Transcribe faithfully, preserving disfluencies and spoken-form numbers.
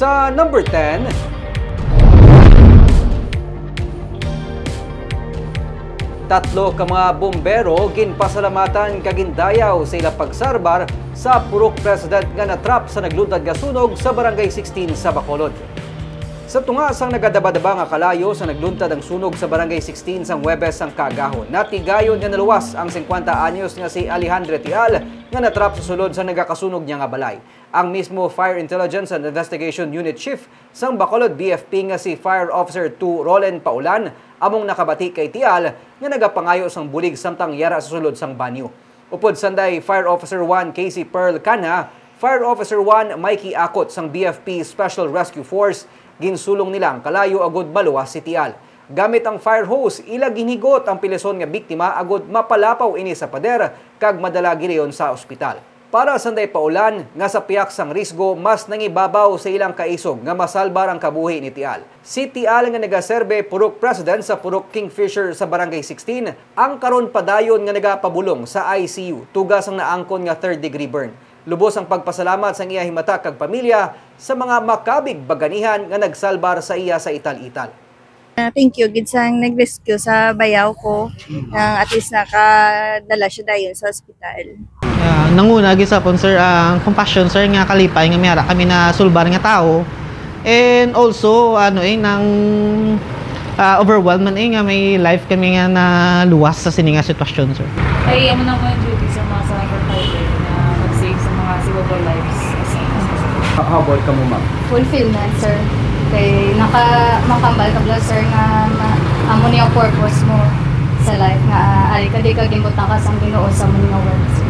Sa number ten, tatlo ka mga bombero ginpasalamatan kag gindayaw sa ila pagsalbar sa Purok President nga natrap sa nagluntad nga sunog sa Barangay sixteen sa Bacolod. Sa tunga sang nagadabadaba nga kalayo sa nagluntad ang sunog sa Barangay sixteen sang Huwebes sang kaagahon, natigayon nga naluwas ang singkwenta anyos nga si Alejandre Tial nga natrap sa sulod sa nagakasunog niya nga balay. Ang mismo Fire Intelligence and Investigation Unit Chief sang Bacolod B F P nga si Fire Officer two Roland Paulan among nakabati kay Tial nga nagapangayo sang bulig samtang yara sa sulod sang banyo. Upod sanday Fire Officer one Casey Pearl Canha, Fire Officer one Mikey Akot sang B F P Special Rescue Force, ginsulong nila ang kalayo agud maluwas si Tial. Gamit ang fire hose, ila ginhigot ang pilison nga biktima agud mapalapaw ini sa pader kag madala gilayon sa ospital. Para sanday Paulan, nga sa pihak sang risgo mas nangibabaw sa ilang kaisog nga masalbar ang kabuhi ni Tial. Si Tial nga nagaserbe Purok President sa Purok Kingfisher sa Barangay sixteen, ang karon padayon nga nagapabulong sa I C U tuga sang naangkon nga third degree burn. Lubos ang pagpasalamat sang iya himata kag pamilya sa mga makabig baganihan nga nagsalbar sa iya sa ital-ital. Ah, thank you gid sang nag-rescue sa bayaw ko, nga at least nakadala siya dayon sa ospital. Ah, nanguna gid sa akon, sir, ang compassion, sir, nga kalipay nga may ara kami na sulbar nga tawo. And also, ano eh, nang ah, overwhelmed man eh nga may life kami nga naluwas sa sini nga sitwasyon, sir. Ay, amo na mo ang duty sa mga survivor fighter na mag-save sa mga savable lives. How about ka mo, ma'am? Fulfillment, sir. Kay naka makambal ka bala, sir, nga na, amo ni ang purpose mo sa life, nga ah, ari ka di ka gimbutang ka sang Ginoo sa mo nga work, sir.